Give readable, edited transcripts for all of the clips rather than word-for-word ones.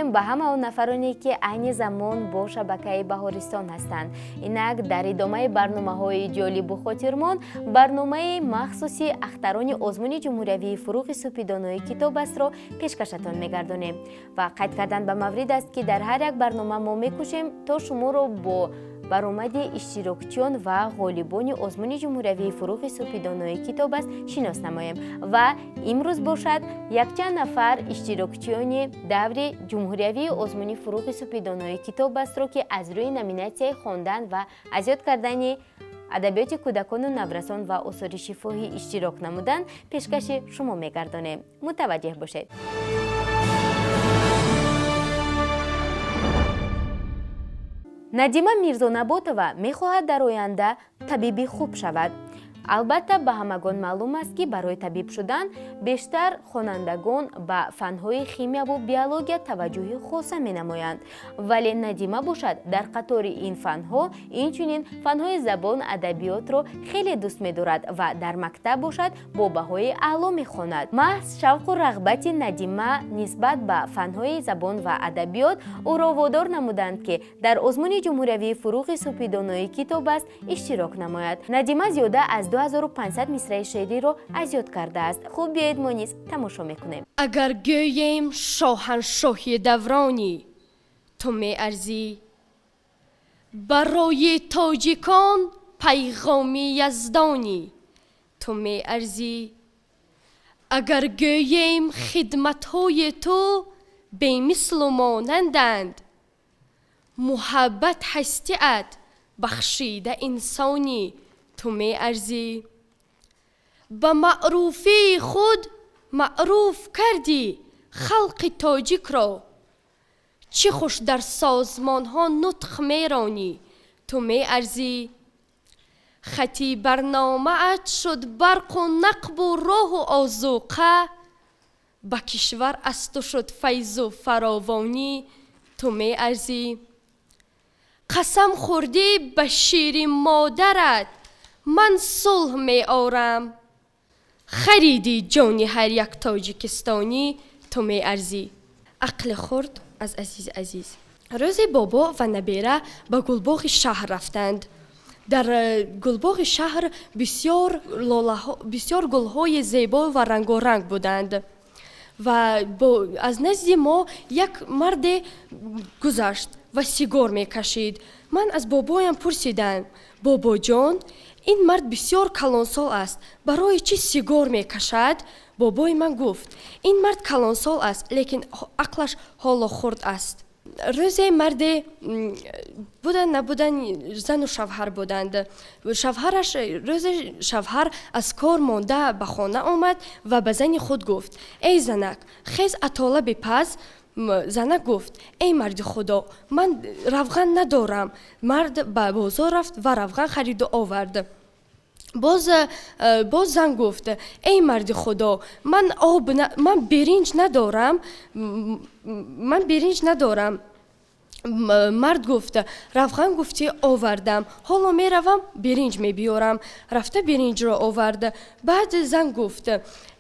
мегӯем ба ҳама он нафароне, ки айни замон бо шабакаи Баҳористон ҳастанд. Инак дар идомаи барномаҳои ҷолибу хотирмон барномаи махсуси ахтарони озмуни ҷумҳуриявии фурӯғи супидонои китоб астро пешкашатон мегардонем. Ва қайд кардан ба маврид аст, ки дар ҳар як барнома мо мекӯшем, то шуморо бо баромади иштирокчиён ва ғолибони озмуни ҷумҳуриявии фурӯғи супидонои китоб аст шинос намоем. Ва имрӯз бошад якчанд нафар иштирокчиёни даври ҷумҳуриявии озмуни фурӯғи супидонои китоб астро, ки аз рӯи номинатсияи хондан ва аз ёд кардани адабиёти кӯдакону наврасон ва осори шифоҳӣ иштирок намуданд, пешкаши шумо мегардонем. Мутаваҷҷеҳ бошед. Надима Мирзонаботова мехоҳад дар оянда табиби хуб шавад. Албатта, ба ҳамагон маълум аст, ки барои табиб шудан бештар хонандагон ба фанҳои химияву биология таваҷҷӯҳи хоса менамоянд. Вале Надима бошад дар қатори ин фанҳо инчунин фанҳои забон адабиётро хеле дӯст медорад ва дар мактаб бошад бо баҳои аъло мехонад. Маҳз шавқу рағбати Надима нисбат ба фанҳои забон ва адабиёт ӯро водор намуданд, ки дар озмуни ҷумҳуриявии фурӯғи супидонои китоб аст иштирок намояд. Надима зиёда аз 2500 мисраи шеъриро аз ёд кардааст. Хуб, биёед мо низ тамошо мекунем. Агар гӯем шоҳаншоҳи давронӣ, ту меарзӣ. Барои тоҷикон пайғоми яздонӣ, ту меарзӣ. Агар гӯем хидматҳои ту бемислу монанданд, муҳаббат ҳастиат бахшида инсонӣ, ту меарзӣ. Ба маъруфии худ маъруф кардӣ халқи тоҷикро, чӣ хуш дар созмонҳо нутқ меронӣ, ту меарзӣ. Хати барномаат шуд барқу нақбу роҳу озуқа, ба кишвар аз ту шуд файзу фаровонӣ, ту меарзӣ. Қасам хӯрдӣ ба шири модарат, ман сулҳ меорам, хариди ҷони ҳар як тоҷикистонӣ, ту меарзӣ. Ақли хурд аз азизи азиз. Рӯзе бобо ва набера ба гулбоғи шаҳр рафтанд. Дар гулбоғи шаҳр бисёр гулҳои зебо ва рангоранг буданд. Ва аз назди мо як марде гузашт ва сигор мекашид. Ман аз бобоям пурсидам: бобоҷон, ин мард бисёр калонсол аст, барои чӣ сигор мекашад? Бобои ман гуфт: ин мард калонсол аст, лекин ақлаш ҳоло хурд аст. Рӯзе марде буданд, набуданд, зану шавҳар буданд. Шавҳараш рӯзе шавҳар аз кор монда ба хона омад ва ба зани худ гуфт: эй занак, хез атола бипаз. Занак гуфт: эй марди худо, ман равған надорам. Мард ба бозор рафт ва равған хариду овард. Боз зан гуфт: эй марди худо, ман об ман биринҷ надорам, ман биринҷ надорам. Мард гуфт: равған гуфтӣ овардам, ҳоло меравам биринҷ мебиёрам. Рафта биринҷро овард. Баъд зан гуфт: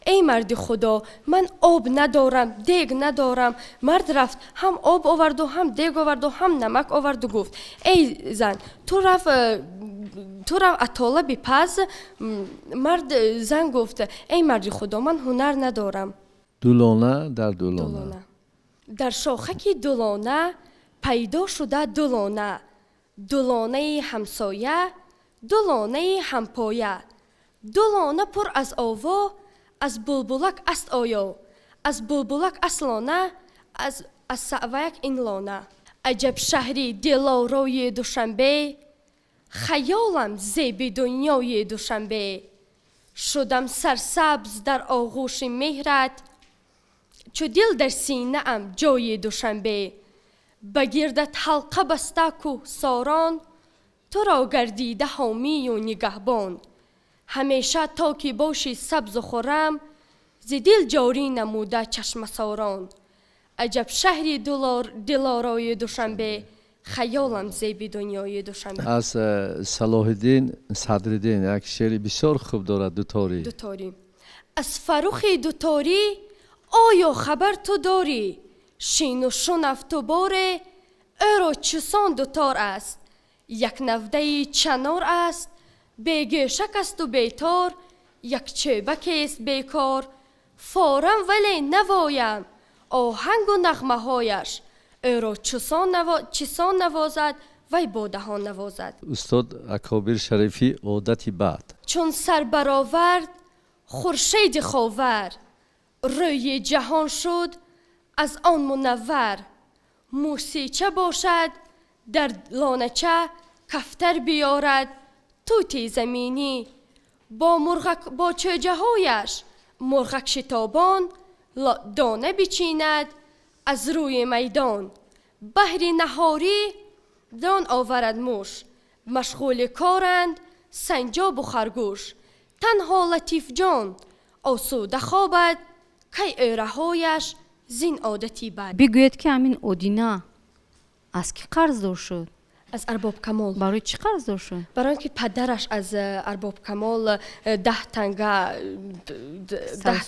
эй марди худо, ман об надорам, дег надорам. Мард рафт ҳам об оварду, ҳам дег оварду, ҳам намак оварду, гуфт: эй зан, ту рав атола бипаз. Мард зан гуфт: эй марди худо, ман ҳунар надорам. Дулона дар дулона. Дар шохаки дулона пайдо шуда дулона, дулонаи ҳамсоя, дулонаи ҳампоя, дулона пур аз ово, аз булбулак аст оё, аз булбулак аст лона, аз саъваяк ин лона. Аҷаб шаҳри дилорои Душанбе, хаёлам зеби дунёи Душанбе. Шудам сарсабз дар оғӯши меҳрат, чу дил дар синаам ҷои Душанбе. Ба гирдат ҳалқа баста кӯҳсорон, туро гардида ҳомию нигаҳбон. Ҳамеша то ки бошӣ сабзу хуррам, зи дил ҷорӣ намуда чашмасорон. Аҷаб шаҳри дилорои Душанбе, хаёлам зеби дунёи Душанбе. Аз Салоҳиддин Садриддин як шеъри бисёр хуб дорад, дуторӣ. Дуторӣ. Аз фаррухи дуторӣ оё хабар ту дорӣ? Шину шунафту боре ӯро чусон дутор аст, як навдаи чанор аст, бегӯшак асту бетор, як чӯбакест бекор. Форам, вале навоям оҳангу нағмаҳояш ӯро чисон навозад, вай бо даҳон навозад. Устод Акобир Шарифӣ, «Одати бад». Чун сар баровард хуршеди ховар, рӯи ҷаҳон шуд аз он мунаввар. Мусича бошад дар лонача, кафтар биёрад тути заминӣ. Бо бо чӯҷаҳояш мурғак шитобон дона бичинад аз рӯи майдон. Баҳри наҳорӣ дон оварад муш, машғули коранд санҷобу харгӯш. Танҳо Латифҷон осуда хобад, кай ӯ раҳояш зин одати бад. Бигӯед, ки ҳамин Одина аз кӣ қарздор шуд? Аз Арбоб Камол. Барои чӣ қарздор шуд? Барои он ки падараш аз Арбоб Камол 10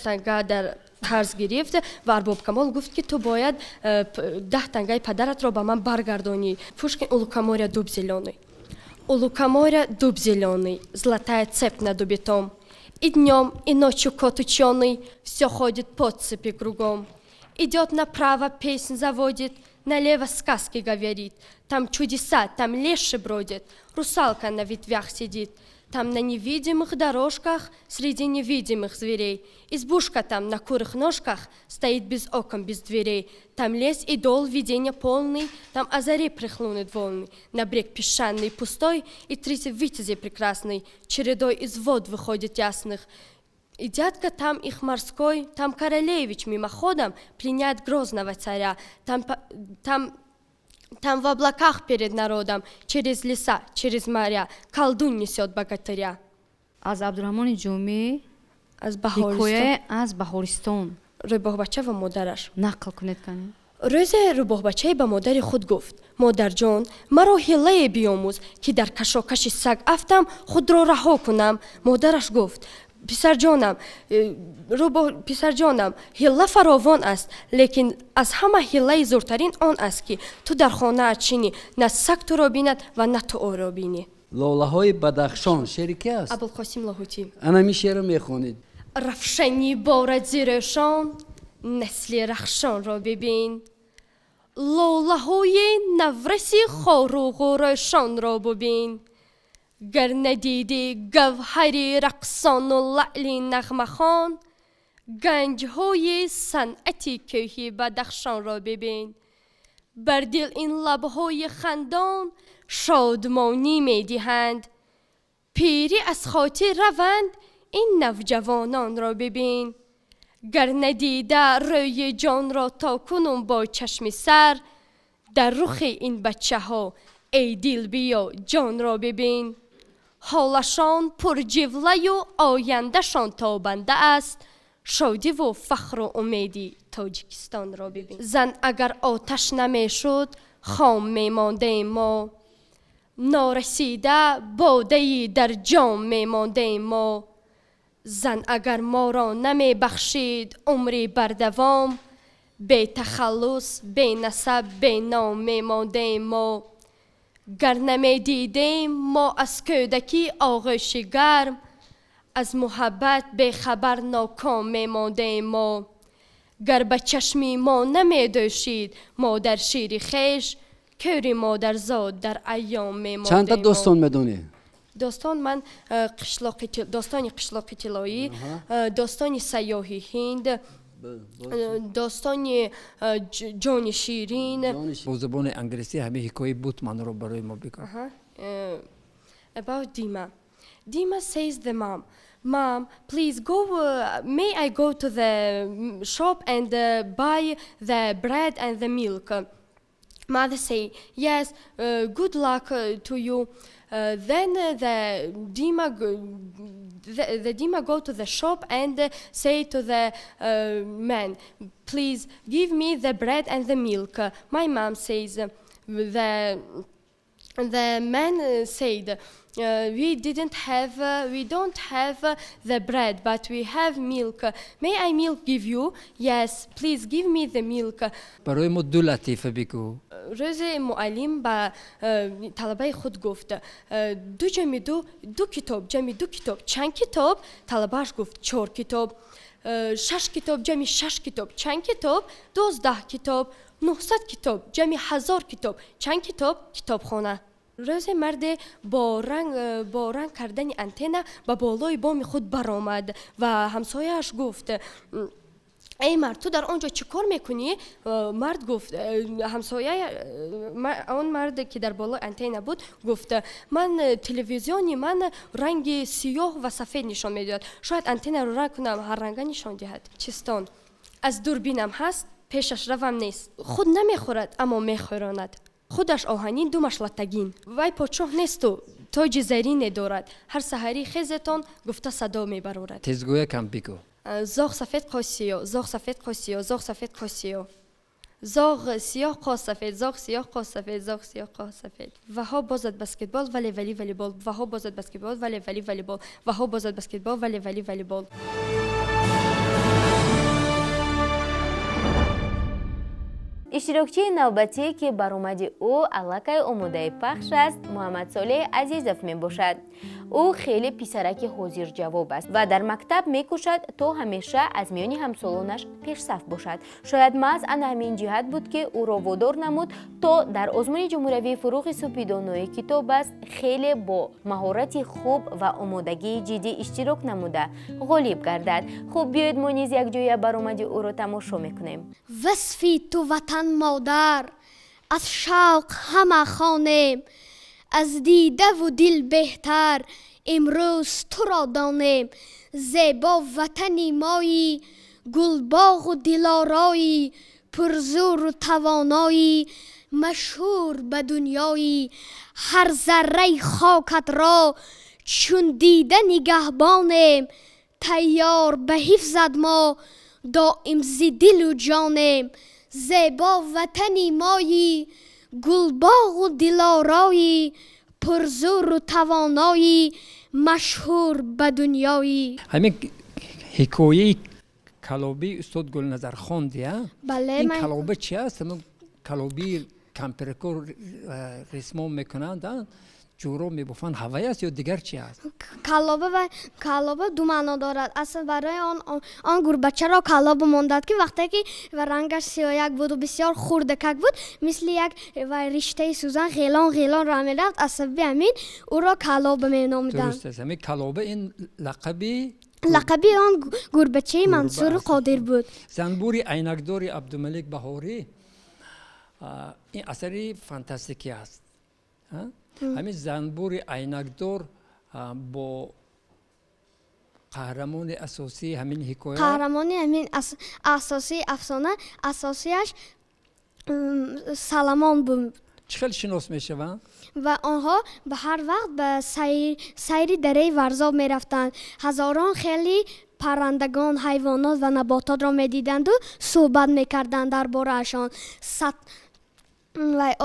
танга дар қарз гирифт ва Арбоб Камол гуфт, ки ту бояд 10 тангаи падаратро ба ман баргардонӣ. Пушкин, «У лукоморья дуб зелёный». У лукоморья дуб зелёный, золотая цепь на дубе том. И днем, и ночью кот ученый все ходит по цепи кругом. Идет направо, песнь заводит, налево сказки говорит. Там чудеса, там леший бродит, русалка на ветвях сидит. Там на невидимых дорожках среди невидимых зверей. Избушка там на курых ножках стоит без окон, без дверей. Там лес и дол, видения полный, там о заре прихлынут волны. На брег песчаный пустой и 30 витязей прекрасный, чередой из вод выходит ясных. И дядька там их морской, там королевич мимоходом пленяет грозного царя. Там в облаках перед народом, через леса, через моря, колдун несет богатыря. Аз Абдурраҳмони Ҷомӣ. Аз «Баҳористон». Ҳикояе аз «Баҳористон». Рӯбоҳбача ва модараш. Нақл кунед, кани. Рӯзе рӯбоҳбачае ба модари худ гуфт: «Модарҷон, маро ҳиллае биёмӯз, ки дар кашокаши саг афтам, худро раҳо кунам». Модараш гуфт: «Писарҷонам, рӯбоҳ, писарҷонам, ҳилла фаровон аст, лекин аз ҳама ҳиллаи зуртарин он аст, ки ту дар хонаат шинӣ, на саг туро бинад ва на ту ӯро бинӣ». «Лолаҳои Бадахшон» шеъри ки аст? Абулқосим Лоҳутӣ. Анами шеърро мехонед. Равшанӣ борад зи рӯшон, насли рахшонро бибин, лолаҳои навраси хоруғу рӯшонро бубин. Гар надидӣ гавҳари рақсону лаъли нағмахон, ганҷҳои санъати кӯҳи Бадахшонро бибин. Бар дил ин лабҳои хандон шодмонӣ медиҳанд, пирӣ аз хотир раванд, ин навҷавононро бибин. Гар надида рӯи ҷонро то кунун бо чашми сар, дар рухи ин бачаҳо, эй дил, биё ҷонро бибин. Ҳолашон пурҷивлаю ояндашон тобанда аст, шодиву фахру умеди Тоҷикистонро бибин. Зан агар оташ намешуд, хом мемондаем мо, норасида бодаи дар ҷом мемондаем мо. Зан агар моро намебахшид умри бардавом, бетахаллус, бенасаб, беном мемондаем мо. Гар намедидем мо аз кӯдакӣ оғӯши гарм, аз муҳаббат бехабар ноком мемондаем мо. Гар ба чашми мо намедӯшид модар шири хеш, кӯри модарзод дар айём мемондаем. Чанда достон медонӣ? Достон ман достони «Қишлоқи тиллоӣ», достони «Сайёҳи Ҳинд», достони «Ҷони ширин». Бо забони англисӣ ҳамин ҳикояи Бутманро барои мо бигӯ. About Dima. Dima says the mom, "Mom, please go, may I go to the shop and buy the bread and the milk?" Mother say, "Yes, good luck to you." Then the Dima go to the shop and say to the man, "Please give me the bread and the milk. My mom says the The man said, "We didn't have, we don't have the bread, but we have milk. May I milk give you? Yes, please give me the milk." Барои мо ду латифа бигӯ. Рӯзе муаллим ба талабаи худ гуфт: ду ҷамъи ду ду китоб, ҷамъи ду китоб чанд китоб? Талабааш гуфт: чор китоб. Шаш китоб ҷамъи шаш китоб чанд китоб? 12 китоб. 900 китоб ҷамъи 1000 китоб чанд китоб? Китобхона. Рӯзе марде бо ранг кардани антенна ба болои боми худ баромад ва ҳамсояаш гуфт: эй мард, ту дар он ҷо чӣ кор мекунӣ? Мард гуфт, ҳамсоя, он марде ки дар болои антенна буд, гуфт: ман телевизиони ман ранги сиёҳ ва сафед нишон медиҳад, шояд антеннаро ранг кунам, ҳарранга нишон диҳад. Чистон аз дурбинам ҳаст, пешаш равам нест, худ намехӯрад, аммо мехӯронад, худаш оҳанин, думаш латтагин, вай подшоҳ несту тоҷи зарине дорад, ҳар саҳарӣ хезетон гуфта садо мебарорад. Тезгӯякам бигӯ. Зоғ сафед, қоз сиёҳ, зоғ сафед, қоз сиёҳ, зоғ сафед, қоз сиёҳ, зоғ сиёҳ, қоз сафед, зоғ сиёҳ, қоз сафед, зоғ сиёҳ, қоз сафед. Ваҳоб бозад баскетбол, вале вали волейбол, Ваҳоб бозад баскетбол, вале вали волейбол, Ваҳоб бозад баскетбол, вале вали волейбол. Иштирокчии навбатие, ки баромади ӯ аллакай омодаи пахш аст, Муҳаммадсолеҳ Азизов мебошад. Ӯ хеле писараки ҳозирҷавоб аст ва дар мактаб мекӯшад, то ҳамеша аз миёни ҳамсолонаш пешсаф бошад. Шояд маҳз ана ҳамин ҷиҳат буд, ки ӯро водор намуд, то дар озмуни ҷумҳуриявии «Фурӯғи субҳи донои китоб аст» хеле бо маҳорати хуб ва омодагии ҷиддӣ иштирок намуда ғолиб гардад. Хуб, биёед, мо низ якҷоя баромади ӯро тамошо мекунем. Васфи ту, ватан модар, аз шавқ ҳама хонем, аз дидаву дил беҳтар имрӯз туро донем. Зебо ватани моӣ, гулбоғу дилороӣ, пурзуру тавоноӣ, машҳур ба дунёӣ. Ҳар зарраи хокатро чун дида нигаҳбонем, тайёр ба ҳифзат мо доим зи дилу ҷонем. Зебо ватани моӣ, гулбоғу дилороӣ, пурзуру тавоноӣ, машҳур ба дунёӣ. Ҳамин ҳикояи калобии устод Гулназар хонди, а? Бале. Ин калоба чи аст? Ҳамин калобии кампирако рисмон мекунанд, ҷӯро мебофанд, ҳавай аст ё дигар чи аст? Калоба ва калоба ду маъно дорад. Асл барои он гурбачаро калоба мондад, ки вақте ки ва рангаш сиёяк буду бисёр хурдакак буд, мисли як ва риштаи сӯзан ғелон ғелон роҳ мерафт. Аз сабаби ҳамин ӯро калоба меномиданд. Дуруст аст. Ҳамин калоба ин лақаби лақаби он гурбачаи Мансуру Қодир буд. Занбури айнакдори Абдумалик Баҳорӣ, ин асари фантастикӣ аст. Ҳамин занбури айнакдор бо қаҳрамони асосии ҳамин ҳикоя? Қаҳрамони ҳамин асосии афсона асосияш Саламон буд. Чӣ хел шинос мешаванд? Ва онҳо ба ҳар вақт ба сайри дараи Варзоб мерафтанд, ҳазорон хели паррандагон, ҳайвонот ва набототро медиданду суҳбат мекарданд дар бораашон.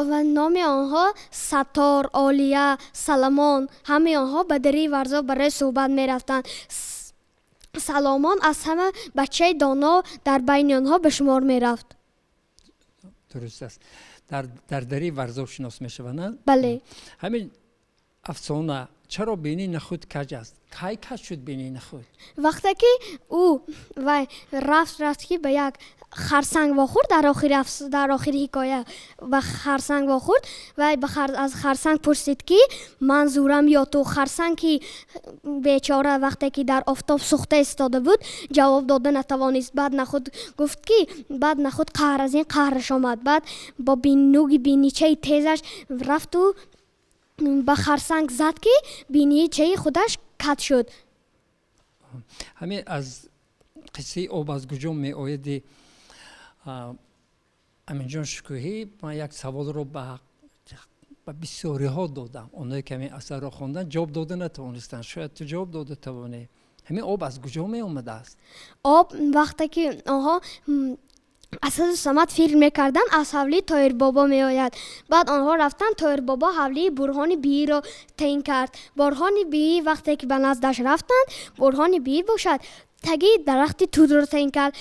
Ва номи онҳо Саттор, Олия, Саламон. Ҳамаи онҳо ба дараи Варзоб барои суҳбат мерафтанд. Саломон аз ҳама бачаи доно дар байни онҳо ба шумор мерафт. Дуруст аст. Дар дараи Варзоб шинос мешаванд? Бале. Ҳамин афсона, чаро бинии нахуд каҷ аст? Кай каҷ шуд бинии нахуд? Вақте ки ӯ вай рафт, ки ба як харсанг вохӯрд, дар охири ҳикоя ба харсанг вохӯрд. Вай аз харсанг пурсид, ки ман зурам ё ту? Харсанг, ки бечора вақте ки дар офтоб сӯхта истода буд, ҷавоб дода натавонист. Баъд нахуд гуфт, ки баъд нахуд қаҳр аз ин қаҳраш омад. Баъд бо нуги биничаи тезаш рафту ба харсанг зад, ки биничаи худаш кат шуд. Ҳамин аз қиссаи «Об аз куҷо меояди» Аминҷон Шукӯҳӣ, ман як саволро ба бисёриҳо додам. Онҳое ки ҳамин асарро хонданд, ҷавоб дода натавонистанд. Шояд ту ҷавоб дода тавонӣ. Ҳамин об аз куҷо меомадааст? Об вақте ки онҳо Асаду Самад фикр мекарданд, аз ҳавлии Тоҳирбобо меояд. Баъд онҳо рафтанд. Тоҳирбобо ҳавлии Бурҳони Бииро таъин кард. Бурҳони Биӣ вақте ки ба наздаш рафтанд, Бурҳони Биӣ бошад, таги дарахти тутро таъин кард.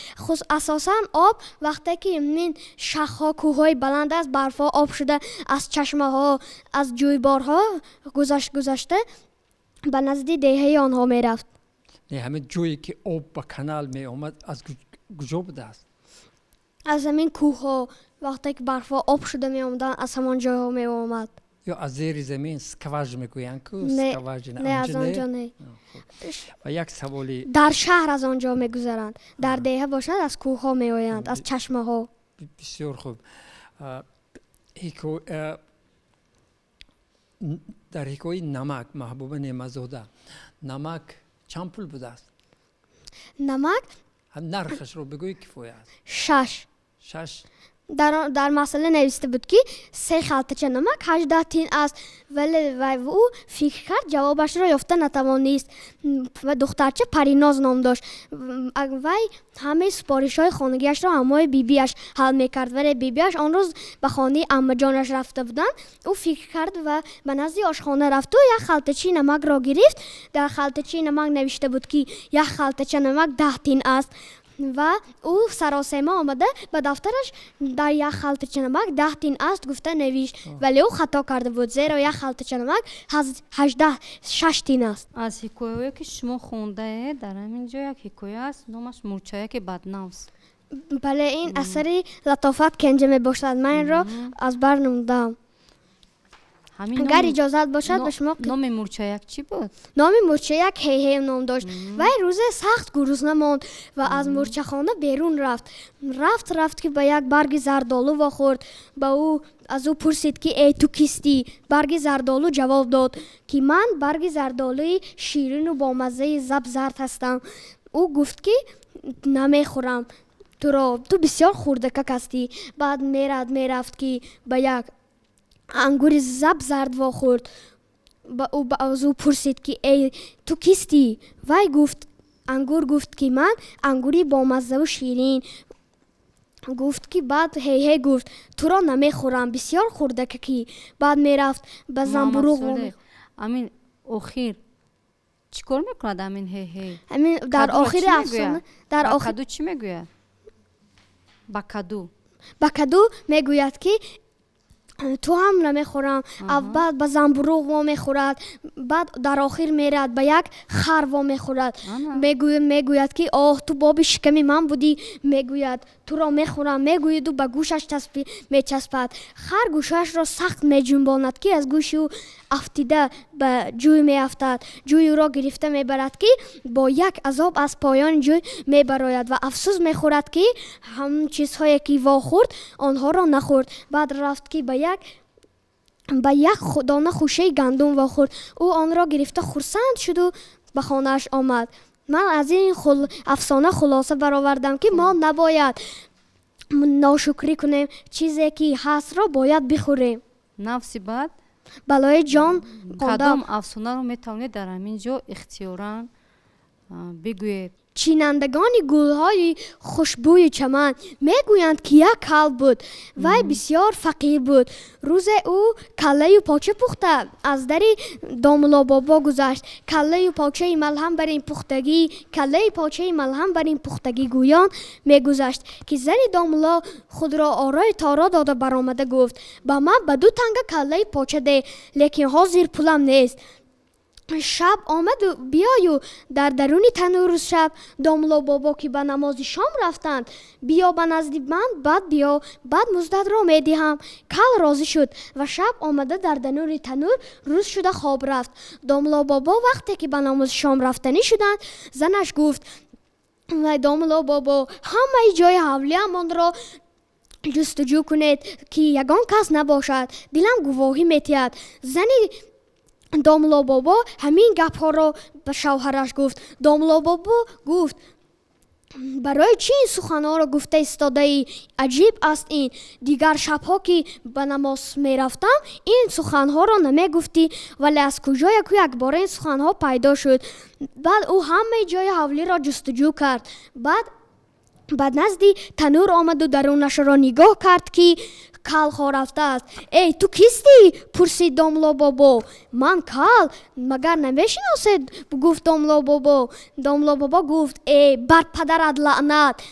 Асосан об вақте ки ин шахҳо, кӯҳҳои баланд аст, барфҳо об шуда, аз чашмаҳо, аз ҷӯйборҳо гузашт гузашта ба назди деҳаи онҳо мерафт. Не, ҳамин ҷое ки об ба канал меомад, аз куҷо будааст? Аз ҳамин кӯҳҳо, вақте ки барфҳо об шуда меомаданд, аз ҳамон ҷойҳо меомад. Ё аз зери замин скваж мегӯянд ку? Не. Скважина. Не, аз он ҷо не. Ва як саволи Дар шаҳр аз он ҷо мегузаранд, дар деҳа бошад, аз кӯҳҳо меоянд, аз чашмаҳо. Бисёр хуб. Дар ҳикояи Намак, Маҳбуба Неъматзода, намак чанд пул будааст? Намак. Нархашро бигӯй, кифоя аст. Шаш. Шаш. Дар масъала нависта буд, ки се халтача намак 18 тин аст, вале вай ӯ фикр кард, ҷавобашро ёфта натавонист. Ва духтарча Париноз ном дошт. Вай ҳамаи супоришҳои хонагиашро ҳамои бибиаш ҳал мекард, вале бибиаш он рӯз ба хонаи аммаҷонаш рафта буданд. Ӯ фикр кард ва ба назди ошхона рафту як халтачаи намакро гирифт. Дар халтачаи намак навишта буд, ки як халтача намак 10 тин аст, ва ӯ саросема омада ба дафтараш дар як халтача намак 10 тин аст гуфта навишт, вале ӯ хато карда буд, зеро як халтача намак ҳаждаҳ шаш тин аст. Аз ҳикояҳое ки шумо хондаед, дар ҳамин ҷо як ҳикоя аст, номаш Мурчаяки баднавс. Бале, ин асари Латофат Кенҷа мебошад. Ман инро аз бар намудам. Агар иҷозат бошад, ба шумо. Номи мурчаяк чӣ буд? Номи мурчаяк Ҳейҳей ном дошт. Вай рӯзе сахт гурусна монд ва аз мурчахона берун рафт. Рафт, рафт, ки ба як барги зардолу вохӯрд. Ба ӯ аз ӯ пурсид, ки эй, ту кистӣ? Барги зардолу ҷавоб дод, ки ман барги зардолуи ширину бомаззаи забзард ҳастам. Ӯ гуфт, ки намехӯрам туро, ту бисёр хурдакак ҳастӣ. Баъд мерад, мерафт, ки ба як ангури забзард вохӯрд. Ба ӯ аз ӯ пурсид, ки эй, ту кистӣ? Вай гуфт, ангур гуфт, ки ман ангури бомаззаву ширин. Гуфт, ки баъд Ҳейҳей гуфт: туро намехӯрам, бисёр хурдакакӣ. Баъд мерафт, ба замбуруғ. Амин охир чӣ кор мекунад амин Ҳейҳей? Ҳамин дар охири афсона дар каду чӣ мегӯяд? Ба каду. Ба каду мегӯяд, ки ту ҳам намехӯрам. Баъд ба замбуруғ вомехӯрад. Баъд дар охир мерад, ба як хар вомехӯрад. Мегӯяд, ки оҳ, ту боби шиками ман будӣ. Мегӯяд, туро мехӯрам, мегӯяду ба гӯшаш мечаспад. Хар гӯшашро сахт меҷунбонад, ки аз гӯши ӯ афтида ба ҷӯй меафтад. Ҷӯй ӯро гирифта мебарад, ки бо як азоб аз поёни ҷӯй мебарояд ва афсӯс мехӯрад, ки ҳамон чизҳое ки вохӯрд, онҳоро нахӯрд. Баъд рафт, ки ба як дона хушаи гандум вохӯрд. Ӯ онро гирифта хурсанд шуду ба хонааш омад. Ман аз ин афсона хулоса баровардам, ки мо набояд ношукрӣ кунем, чизе ки ҳастро бояд бихӯрем. Нафси бад балои ҷон. Кадом афсонаро метавонед дар ҳамин ҷо ихтиёран бигӯед? Чинандагони гулҳои хушбӯи чаман. Мегӯянд, ки як кал буд. Вай бисёр фақир буд. Рӯзе ӯ каллаю поча пухта аз дари домулобобо гузашт. Каллаю почаи малҳам бар ин пухтагӣ, каллаи почаи малҳам бар ин пухтагӣ гӯён мегузашт, ки зани домуло худро орои торо дода баромада гуфт: ба ман ба ду танга каллаи поча деҳ, лекин ҳозир пулам нест. Шаб омаду биёю дар даруни танӯру шаб домло бобо, ки ба намози шом рафтанд, биё ба назди ман, баъд биё, баъд муздатро медиҳам. Кал розӣ шуд ва шаб омада дар даруни танӯр рӯз шуда хоб рафт. Домло бобо вақте ки ба намози шом рафтанӣ шуданд, занаш гуфт: вай, домло бобо, ҳамаи ҷои ҳавлиамонро ҷустуҷӯ кунед, ки ягон кас набошад, дилам гувоҳӣ метиҳад. Зани домлобобо ҳамин гапҳоро ба шавҳараш гуфт. Домлобобо гуфт: барои чӣ ин суханҳоро гуфта истодаӣ? Аҷиб аст ин, дигар шабҳо, ки ба намоз мерафтам, ин суханҳоро намегуфтӣ, вале аз куҷо яку якбора ин суханҳо пайдо шуд? Баъд ӯ ҳамаи ҷои ҳавлиро ҷустуҷӯ кард. Баъд Ба назди танур омаду дарунашро нигоҳ кард, ки кал хо рафтааст. Эй, ту кистӣ? Пурсид домло бобо. Ман кал, магар намешиносед? Гуфт домло бобо. Домло бобо гуфт: э, бар падарат лаънат,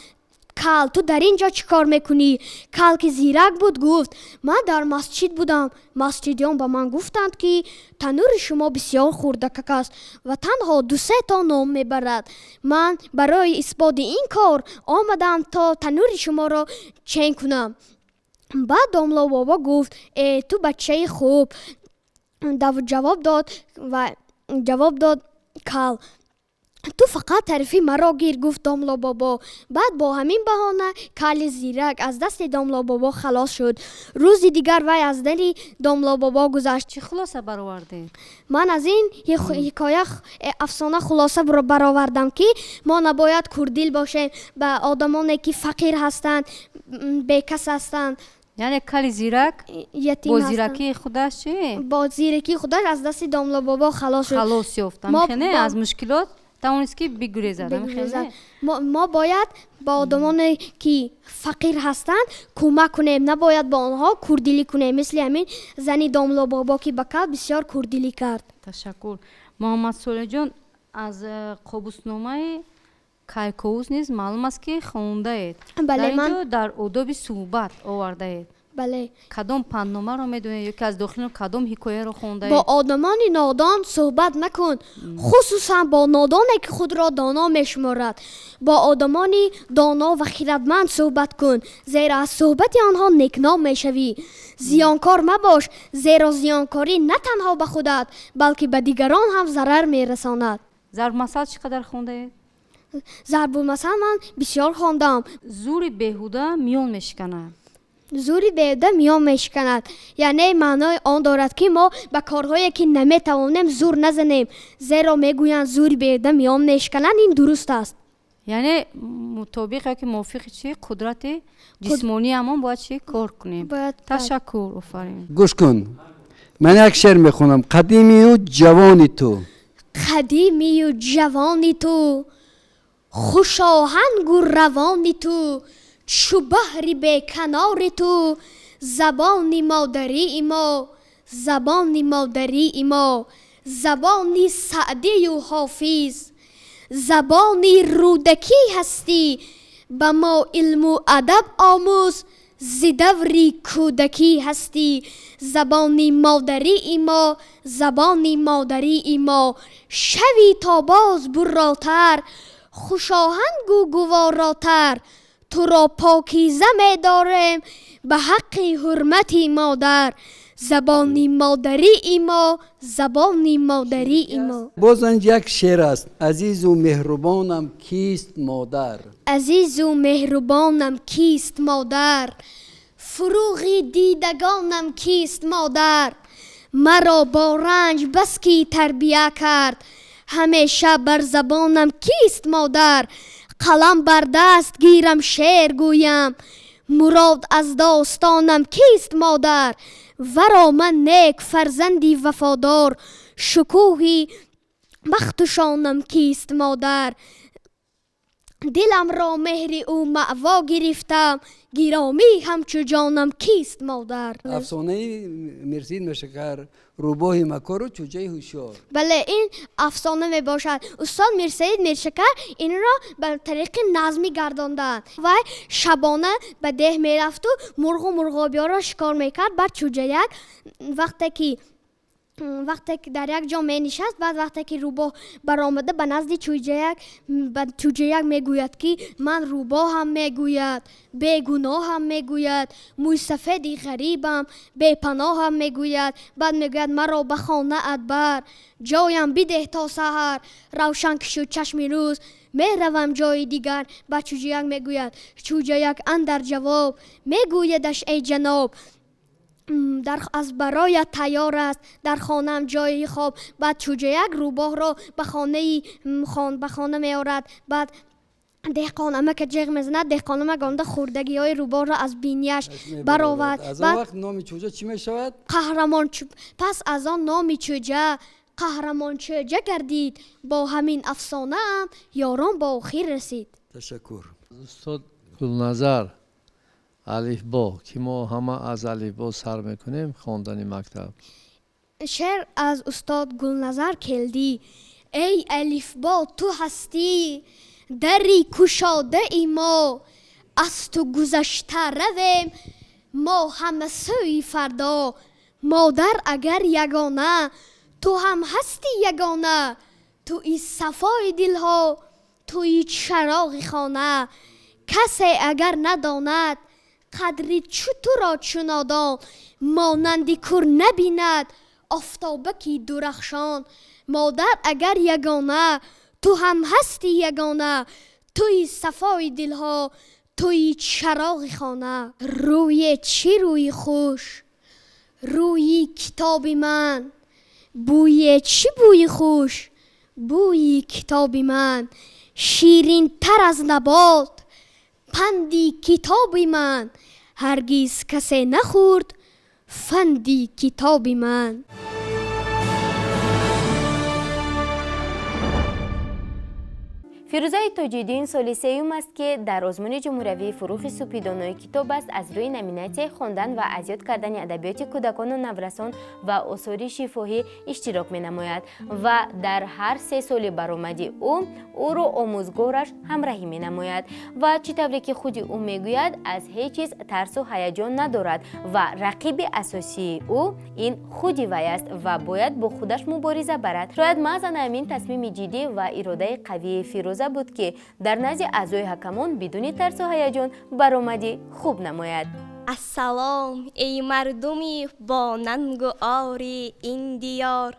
кал, ту дар ин ҷо чӣ кор мекунӣ? Кал, ки зирак буд, гуфт: ман дар масҷид будам. Масҷидиён ба ман гуфтанд, ки танури шумо бисёр хурдакак аст ва танҳо ду-се то нон мебарад. Ман барои исботи ин кор омадам, то танури шуморо чен кунам. Баъд домло бобо гуфт: э, ту бачаи хуб. Ҷавоб дод ва ҷавоб дод кал. Ту фақат тарафи маро гир, гуфт домло бобо. Баъд бо ҳамин баҳона кали зирак аз дасти домло бобо халос шуд. Рӯзи дигар вай аз дари домло бобо гузашт. Чӣ хулоса баровардед? Ман аз ин ҳикоя, афсона хулоса баровардам, ки мо набояд курдил бошем ба одамоне, ки фақир ҳастанд, бекас ҳастанд. Яъне кали зирак ятим бо ҳастанд. Зиракии худаш чӣ? Бо зиракии худаш аз дасти домло бобо халос шуд. Халос ёфт. Ҳамихеле аз мушкилот тавонист, ки бигурезад. Бигурезад. Мо бояд ба одамоне, ки фақир ҳастанд, кӯмак кунем, набояд ба онҳо курдилӣ кунем, мисли ҳамин зани домло бобо, ки ба кал бисёр курдилӣ кард. Ташаккур. Муҳаммад Солеҳҷон, аз қобусномаи Кайковус низ маълум аст, ки хондаед. Бале, дар ин ман ҷо дар одоби суҳбат овардаед. Бале. Кадом пандномаро медонед ё ки аз дохили кадом ҳикояро хондаед? Бо одамони нодон суҳбат макун, хусусан бо нодоне, ки худро доно мешуморад. Бо одамони доно ва хирадманд суҳбат кун, зеро аз суҳбати онҳо некном мешавӣ. Зиёнкор мабош, зеро зиёнкорӣ на танҳо ба худат, балки ба дигарон ҳам зарар мерасонад. Зарбмасал чӣ қадар хондаед? Зарбулмасал ман бисёр хондам. Зури беҳуда миён мешиканад. Зури беҳуда миён мешиканад, яъне маънои он дорад, ки мо ба корҳое, ки наметавонем, зур назанем, зеро мегӯянд, зури беҳуда миён мешиканад. Ин дуруст аст. Яъне мутобиқ ёки мувофиқи чӣ қудрати ҷисмониамон бояд чӣ кор кунем. Бояд. Ташаккур, офарин. Гӯш кун, ман як шеър мехонам. Қадимию ҷавони ту. Қадимию ҷавони ту, хушоҳангу равони ту, чу баҳри беканори ту, забони модарии мо, забони модарии мо, забони Саъдию Ҳофиз, забони Рӯдакӣ ҳастӣ. Ба мо илму адаб омӯз, зи даври кӯдакӣ ҳастӣ, забони модарии мо, забони модарии мо. Шави то боз бурротар, хушоҳангу гуворотар, туро покиза медорем ба ҳаққи ҳурмати модар, забони модарии мо, забони модарии мо. Боз анҷ як шеър аст. Азизу меҳрубонам кист модар. Азизу меҳрубонам кист модар, фурӯғи дидагонам кист модар. Маро бо ранҷ бас ки тарбия кард, ҳамеша бар забонам кист модар. Қалам бар даст гирам, шеър гӯям, мурод аз достонам кист модар. Варо ман нек фарзанди вафодор, шукӯҳи бахту шонам кист модар. Диламро меҳри ӯ маъво гирифтам, гиромӣ ҳамчу ҷонам кист модар. Афсонаи Мирсаид Миршакар, рӯбоҳи макору чӯҷаи ҳушёр. Бале, ин афсона мебошад. Устод Мирсаид Миршакар инро ба тариқи назмӣ гардонданд. Вай шабона ба деҳ мерафту мурғу мурғобиёро шикор мекард. Баъд чӯҷаяк вақте ки дар як ҷо менишаст, баъд вақте ки рӯбоҳ баромада ба назди чӯҷаяк, ба чӯҷаяк мегӯяд, ки ман рӯбоҳам, мегӯяд, бегуноҳам, мегӯяд, мӯйсафеди ғарибам, бепаноҳам, мегӯяд. Баъд мегӯяд: маро ба хонаат бар, ҷоям бидеҳ то саҳар, равшан ки шуд чашми рӯз, меравам ҷои дигар. Ба чӯҷаяк мегӯяд. Чӯҷаяк андар ҷавоб мегӯядаш: эй ҷаноб, дар аз бароят тайёр аст дар хонаам ҷои хоб. Баъд чӯҷаяк рӯбоҳро ба хона меорад. Баъд деҳқонамака ҷеғ мезанад. Деҳқонамак омада хӯрдагиҳои рӯбоҳро аз бинияш баровард. Аз он вақт номи чӯҷа чӣ мешавад? Қаҳрамон. Пас аз он номи чӯҷа Қаҳрамон Чӯҷа гардид. Бо ҳамин афсонаам, ёрон, ба охир расид. Ташаккур. Устод Гулназар алифбо, ки мо ҳама аз алифбо сар мекунем хондани мактаб. Шеър аз устод Гулназар Келдӣ. Эй алифбо, ту ҳастӣ дари кушодаи мо, аз ту гузашта равем мо ҳама сӯи фардо. Модар агар ягона, ту ҳам ҳастӣ ягона, туи сафои дилҳо, туи чароғи хона. Касе агар надонад қадри чу туро чунодон, монанди кур набинад офтобаки дурахшон. Модар агар ягона, ту ҳам ҳастӣ ягона, туи сафои дилҳо, туи чароғи хона. Рӯе чӣ рӯи хуш, рӯи китоби ман, бӯе чӣ бӯи хуш, бӯи китоби ман. Ширинтар аз набот панди китоби ман, ҳаргиз касе нахӯрд фанди китоби ман. Фирӯзаи Тоҷиддин соли сеюм аст, ки дар озмуни ҷумҳуриявии фурӯғи супидонои китоб аст аз рӯи номинатсияи хондан ва аз ёд кардани адабиёти кӯдакону наврасон ва осори шифоҳӣ иштирок менамояд ва дар ҳар се соли баромади ӯ ӯро омӯзгораш ҳамраҳӣ менамояд ва чӣ тавре ки худи ӯ мегӯяд, аз ҳеҷ чиз тарсу ҳаяҷон надорад ва рақиби асосии ӯ ин худи вай аст ва бояд бо худаш мубориза барад. Шояд маҳз ана ҳамин тасмими ҷиддӣ ва иродаи қавии Фирӯза буд, ки дар назди аъзои ҳакамон бидуни тарсу ҳаяҷон баромадӣ хуб намояд. Ассалом, эй мардуми бонангу ори ин диёр,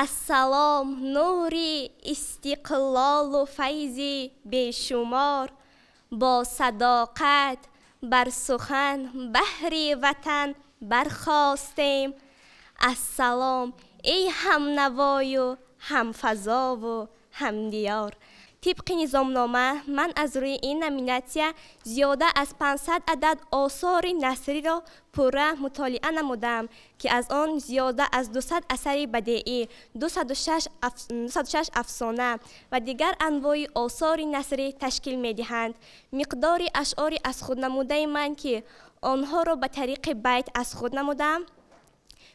ассалом, нури истиқлолу файзи бешумор. Бо садоқат бар сухан баҳри ватан бархостем. Ассалом, эй ҳамнавою ҳамфазову ҳамдиёр. Тибқи низомнома ман аз рӯи ин номинатсия зиёда аз 500 адад осори насриро пурра мутолиа намудам, ки аз он зиёда аз 200 асари бадеӣ, 206 афсона ва дигар анвои осори насрӣ ташкил медиҳанд. Миқдори ашъори аз худ намудаи ман, ки онҳоро ба тариқи байт аз худ намудам,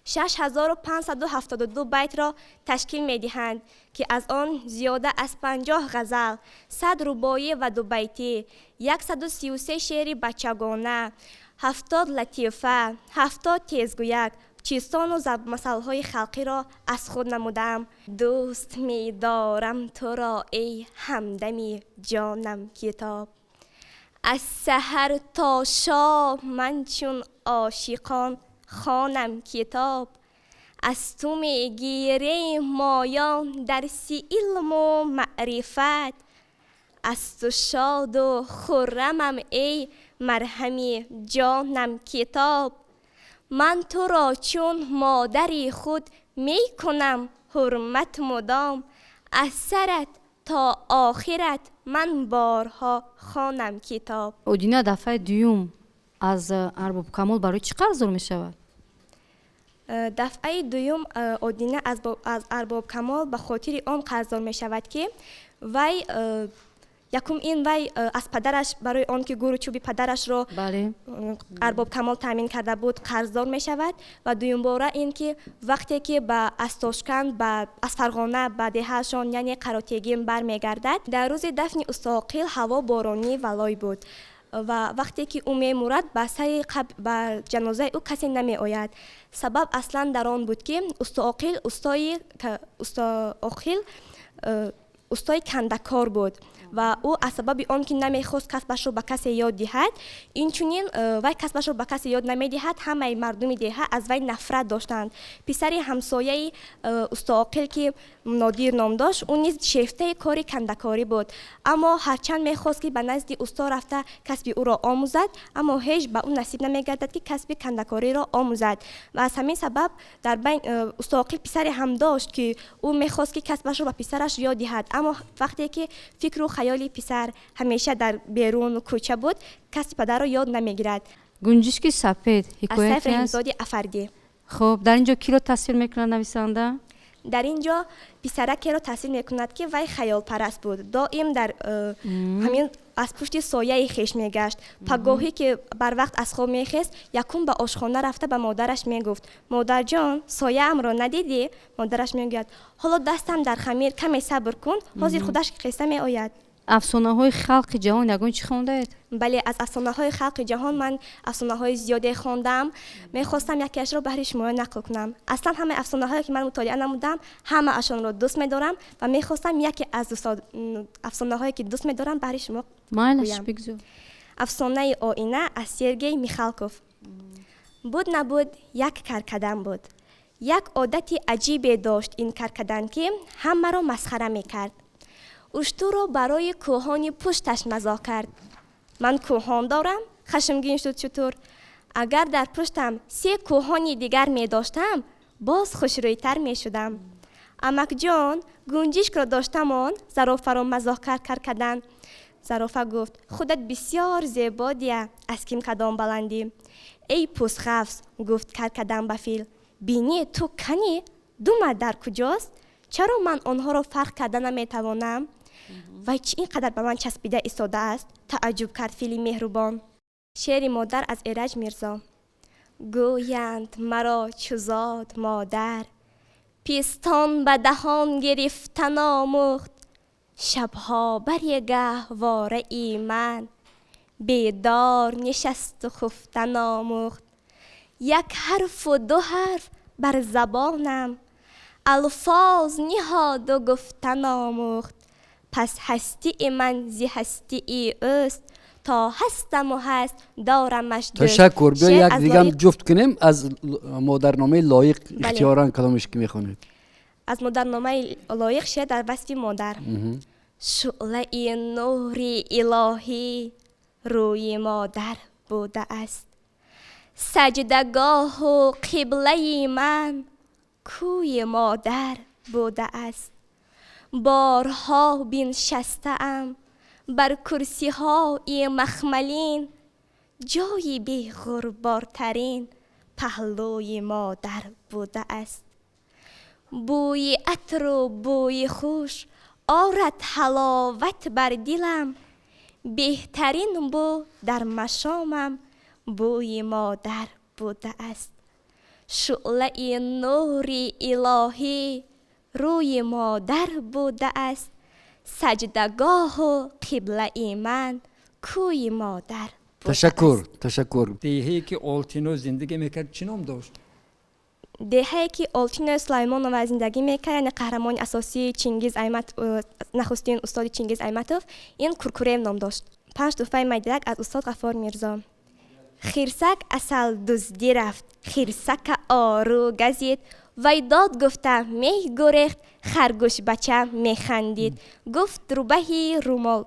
6572 байтро ташкил медиҳанд, ки аз он зиёда аз 50 ғазал, 100 рубоӣ ва дубайтӣ, 133 шеъри бачагона, 70 латифа, 70 тезгӯяк, чистону зарбмасалҳои халқиро аз худ намудам. Дӯст медорам туро, эй ҳамдами ҷонам китоб, аз саҳар то шом ман чун ошиқон хонам китоб. Аз ту мегирем моён дарси илму маърифат, аз ту шоду хуррамам эй марҳами ҷонам китоб. Ман туро чун модари худ мекунам ҳурмат мудом, аз сарат то охират ман борҳо хонам китоб. Одина дафъаи дуюм аз Арбоб Камол барои чӣ қарздор мешавад? Дафъаи дуюм Одина аз Арбоб Камол ба хотири он қарздор мешавад, ки вай якум ин вай аз падараш барои он ки гуру чӯби падарашро Арбоб Камол таъмин карда буд қарздор мешавад, ва дуюмбора ин ки вақте ки аз Тошканд аз Фарғона ба деҳаашон, яъне Қаротегин бармегардад, дар рӯзи дафни Устоқил ҳаво боронӣ ва лой буд ва вақте ки ӯ мемурад, ба сари ба ҷанозаи ӯ касе намеояд. Сабаб аслан дар он буд, ки Устоақил устои кандакор буд ва ӯ аз сабаби он ки намехост касбашро ба касе ёд диҳад, инчунин вай касбашро ба касе ёд намедиҳад, ҳамаи мардуми деҳа аз вай нафрат доштанд. Писари ҳамсояи Устоақил, ки Нодир ном дошт, ӯ низ шефтаи кори кандакорӣ буд, аммо ҳарчанд мехост, ки ба назди усто рафта касби ӯро омӯзад, аммо ҳеҷ ба ӯ насиб намегардад, ки касби кандакориро омӯзад. Ва аз ҳамин сабаб дар байн Устоақил писаре ҳам дошт, ки ӯ мехост, ки касбашро ба писараш ёд диҳад, аммо вақте ки фикру хаёли писар ҳамеша дар беруну кӯча буд, касби падарро ёд намегирад. Гунҷишки сафед ҳикояте аз Сайф Раҳимзоди Афардӣ. Хуб, дар ин ҷо киро тасвир мекунад нависанда? Дар ин ҷо писаракеро тасвир мекунад, ки вай хаёлпараст буд, доим дар ҳамин Аз пушти сояи хеш мегашт. Пагоҳӣ ки барвақт аз хоб мехест, якум ба ошхона рафта ба модараш мегуфт: модарҷон, сояамро надидӣ? Модараш мегӯяд: ҳоло дастам дар хамир, каме сабр кун, ҳозир худаш хеста меояд. Афсонаҳои халқи ҷаҳон ягон чӣ хондаед? Бале, аз афсонаҳои халқи ҷаҳон ман афсонаҳои зиёде хондам. Мехостам якеашро баҳри шумо нақл кунам. Аслан ҳамаи афсонаҳое ки ман мутолиа намудам, ҳамаашонро дӯст медорам ва мехостам яке аз афсонаҳое ки дӯст медорам баҳри шумо майлаш бигзор. Афсонаи оина аз Сергей Михалков. Буд набуд, як каркадан буд. Як одати аҷибе дошт ин каркадан, ки ҳамаро масхара мекард. Уштурро барои кӯҳони пушташ мазоқ кард. Ман кӯҳон дорам, хашмгин шуд шутур. Агар дар пуштам се кӯҳони дигар медоштам, боз хушрӯйтар мешудам. Амакҷон, гунҷишкро доштамон, зарофаро мазоқ кард каркадан. Зарофа гуфт: худат бисёр зебо дия, аз ким кадом баландӣ. Эй пӯстғафз, гуфт каркадан ба фил, бинӣ ту канӣ, дума дар куҷост? Чаро ман онҳоро фарқ карда наметавонам? Вай чӣ ин қадар ба ман часпида истодааст? Тааҷҷуб кард фили меҳрубон. Шеъри модар аз Эраҷ Мирзо. Гӯянд маро чузод модар, пистон ба даҳон гирифтан омӯхт, шабҳо бари гаҳвораи ман бедор нишасту хуфтан омӯхт. Як ҳарфу ду ҳарф бар забонам алфоз ниҳоду гуфтан омӯхт. Пас ҳастии ман зи ҳастии ӯст, то ҳастаму ҳаст дорамаш дӯст. Ташаккур. Биё як дигам ҷуфт кунем аз модарномаи лоиқ, ихтиёран каломеш ки мехонед. Аз модарномаи лоиқ шеър дар васфи модар. Шӯълаи нури илоҳӣ рӯи модар будааст, саҷдагоҳу қиблаи ман кӯи модар будааст. Борҳо биншастаам бар курсиҳои махмалин, ҷои беғурбортарин паҳлӯи модар будааст. Бӯи атру бӯи хуш орад ҳаловат бар дилам, беҳтарин бӯ дар машомам бӯи модар будааст. Шӯълаи нури илоҳӣ рӯи модар будааст, саҷдагоҳу қиблаи ман кӯи модар будааст. Ташаккур, ташаккур. Деҳае ки Олтино зиндагӣ мекард чӣ ном дошт? Деҳае ки Олтино Сулаймонова зиндагӣ мекард, яъне қаҳрамони асосии Чингиз Айтматов, нахустин устоди Чингиз Айтматов, ин Куркурем ном дошт. Панҷ туҳфаи майдирак аз устод Ғаффор Мирзо. Хирсак асал дуздӣ рафт, хирсака ору газид, вай дод гуфта мегурехт, харгӯшбача механдид. Гуфт рӯбаҳи румол.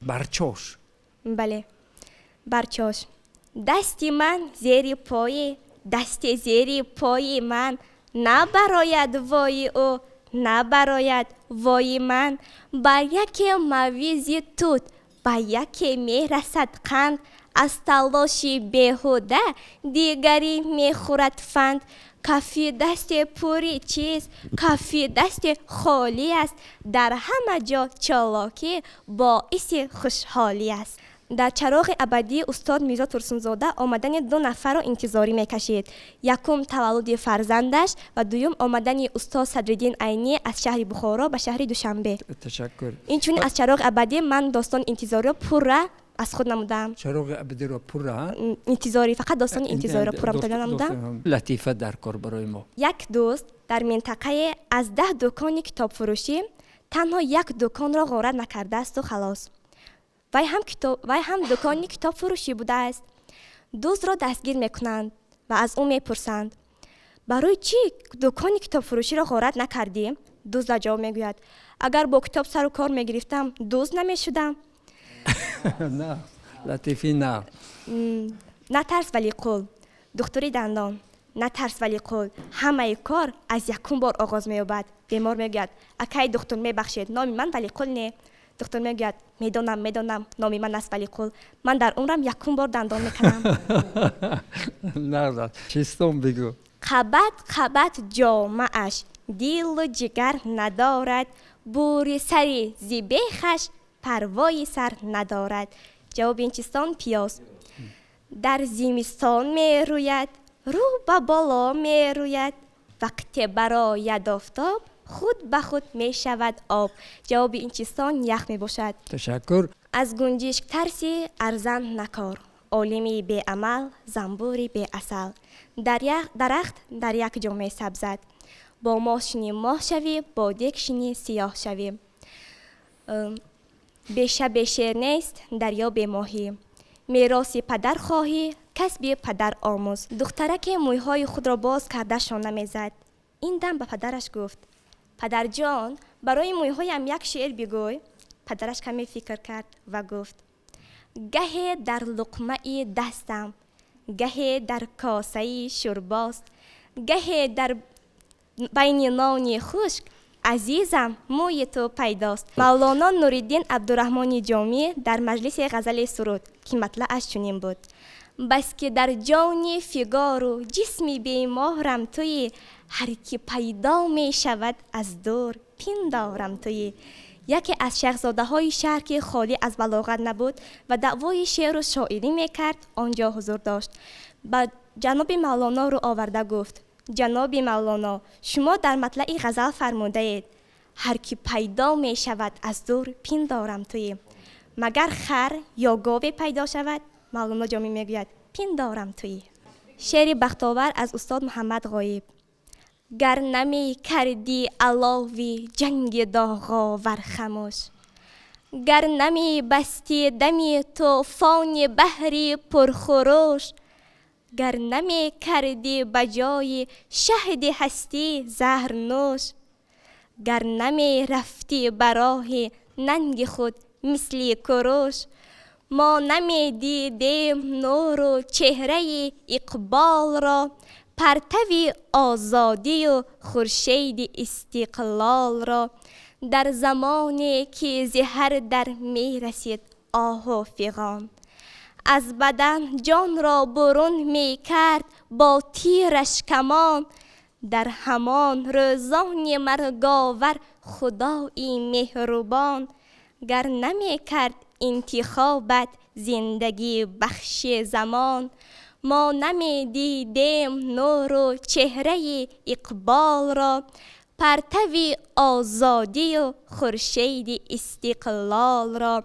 Барчош. Бале, барчош. Дасти ман зери пои, дасти зери пои ман, набарояд вои ӯ, набарояд вои ман. Ба яке мавизи тут, ба яке мерасад қанд, аз талоши беҳуда дигаре мехӯрад фанд. Кафи дасте пури чиз, кафи дасте холӣ аст, дар ҳама ҷо чолокӣ боиси хушҳолӣ аст. Дар чароғи абадии устод Мирзо Турсунзода омадани ду нафарро интизорӣ мекашид. Якум таваллуди фарзандаш ва дуюм омадани устод Садриддин Айнӣ аз шаҳри Бухоро ба шаҳри Душанбе. Ташаккур. Инчунин аз чароғи абадӣ ман достони интизориро пурра аз худ намудам. Чароғи абадиро пурра? Интизорӣ, фақат достони интизориро пурра мутолиа намудам. Латифа дар кор барои мо. Як дӯст дар минтақае аз 10 дукони китобфурӯшӣ танҳо як дуконро ғорат накардаасту халос. Вай ҳам дукони китобфурӯшӣ будааст. Дӯстро дастгир мекунанд ва аз ӯ мепурсанд: барои чӣ дукони китобфурӯширо ғорат накардӣ? Дӯст дар ҷавоб мегӯяд: агар бо китоб сару кор мегирифтам, дӯст намешудам. На, латифи на. Натарс Валиқул, духтури дандон. Натарс Валиқул, ҳамаи кор аз якум бор оғоз меёбад. Бемор мегӯяд: акай духтур, мебахшед, номи ман Валиқул не. Духтур мегӯяд: медонам, медонам, номи ман аст Валиқул. Ман дар умрам якум бор дандон мекунам. На, чистон бигӯ. Қабат қабат ҷомааш дилу ҷигар надорад, бури сари зибехаш Парвои сар надорад. Ҷавоби ин чистон пиёз. Дар зимистон мерӯяд, рӯ ба боло мерӯяд, вақте барояд офтоб, худ ба худ мешавад об. Ҷавоби ин чистон ях мебошад. Ташаккур. Аз гунҷишк тарси, арзан накор. Олими беамал, занбури беасал. Дарахт дар як ҷо месабзад. Бо моҳ шинӣ моҳ шавӣ, бо дег шинӣ сиёҳ шавӣ. Беша бешер нест, дарё бемоҳӣ. Мероси падар хоҳӣ, касби падар омӯз. Духтараке мӯйҳои худро боз карда шона мезад. Ин дам ба падараш гуфт: падарҷон, барои мӯйҳоям як шеър бигӯй. Падараш каме фикр кард ва гуфт: гаҳе дар луқмаи дастам, гаҳе дар косаи шӯрбост, гаҳе дар байни нони хушк, азизам, мӯи ту пайдост. Мавлоно Нуриддин Абдураҳмони Ҷомӣ дар маҷлиси ғазали суруд, ки матлааш чунин буд: баски дар ҷони фигору ҷисми бемоҳрам туӣ, ҳар ки пайдо мешавад аз дур пиндорам туӣ. Яке аз шаҳзодаҳои шаҳр, ки холӣ аз балоғат набуд ва даъвои шеъру шоирӣ мекард, он ҷо ҳузур дошт. Ба ҷаноби Мавлоно рӯ оварда гуфт: ҷаноби Мавлоно, шумо дар матлаи ғазал фармудаед: ҳар ки пайдо мешавад аз дур пиндорам туӣ. Магар хар ё гове пайдо шавад? Мавлоно Ҷомӣ мегӯяд: пиндорам туӣ. Шеъри бахтовар аз устод Муҳаммад Ғоиб. Гар намекардӣ алови ҷанги доғовар хамӯш, гар намебастӣ дами тӯфони баҳри пурхурӯш, гар намекардӣ ба ҷои шаҳди ҳастӣ заҳрнӯш, гар намерафтӣ ба роҳи нанги худ мисли куруш, мо намедидем нуру чеҳраи иқболро, партави озодию хуршеди истиқлолро. Дар замоне ки зи ҳар дар мерасид оҳу фиғон, аз бадан ҷонро бурун мекард бо тираш камон, дар ҳамон рӯзони марговар худои меҳрубон, гар намекард интихобат зиндагӣ бахши замон, мо намедидем нуру чеҳраи иқболро, партави озодию хуршеди истиқлолро.